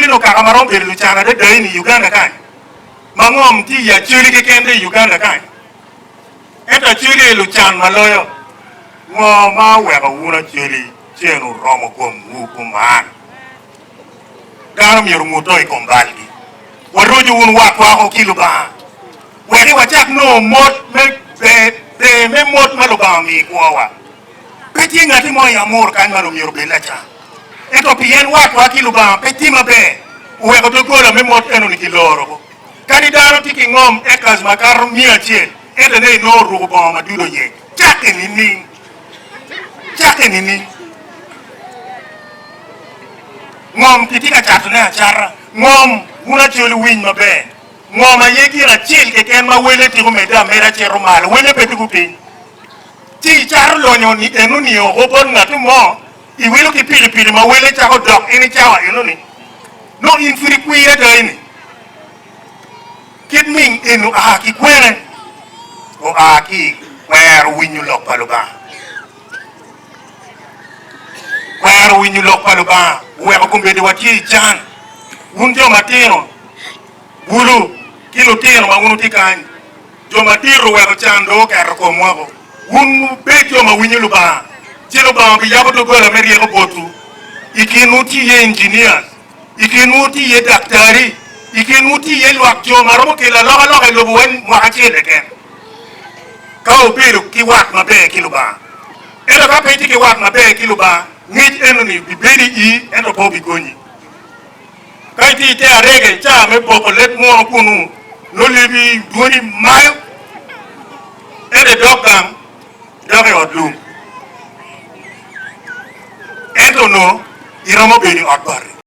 Acholi ni okaka ma romo bedo lucan adada i Uganda kany? Ma ngom tye i Acholi keken dong i Uganda kany? Ento Acholi aye lucan ma loyo. Ngo ma oweko wun Acholi cen oromo komwu kuman? Dano myero onguto i kom balgi. Waroco wun watwa woko ki Lubanga, wek wacak nongo mot me ber me mot ma Lubanga omiyo i kwowa. Pe tye ngati mo i amur kany ma myero obed lacan. Ento pien watwa ki Lubanga pe tye maber, oweko doggola me mot enoni kiloro. Kadi dano tye ki ngom acres makato miya acel, ento ne inongo oruko bongo ma dudo oyec. Cakke nining? Cakke nining? Ngom kitye ka catone acata. Ngom, wun acoli wuwiny maber, ngom aye gin acel keken ma wele tiko medde ameda cito malo, wele pe tuko piny. Ci icato lonyo-ni enoni oko bot ngatti mo, iwilo ki pikipiki ma wele cako dok in i cawa enoni, nongo in pud ikwir ada eni. Kit ming eni oa ki kwene? Oa ki i kwero winyo lok pa Lubanga. Kwero winyo lok pa Lubanga oweko kombeddi watye i can. Wun jo matino, bulu ki lutino ma wun wutye kany, jo madito oweko can dong oketo komwa woko. Wun wubed jo ma winyo Lubanga, ci Lubanga obiyabo doggola me ryeko botwu. I kinwu tye iye engineers, i kinwu tye iye daktari, i kinwu tye iye lwak jo ma romo kelo alokaloka i lobowa mwaka acel keken ka wubedo ki wat maber ki Lubanga. Ento ka pe itye ki wat maber ki Lubanga, ngec enoni bibedo i ii ento pe obigonyi. Ka itye i te arege i caa me boko leb munu kunu, nongo lebi dwoni malo, ento idok gang, idok i ot lum. Ento onongo iromo bedo i ot bati.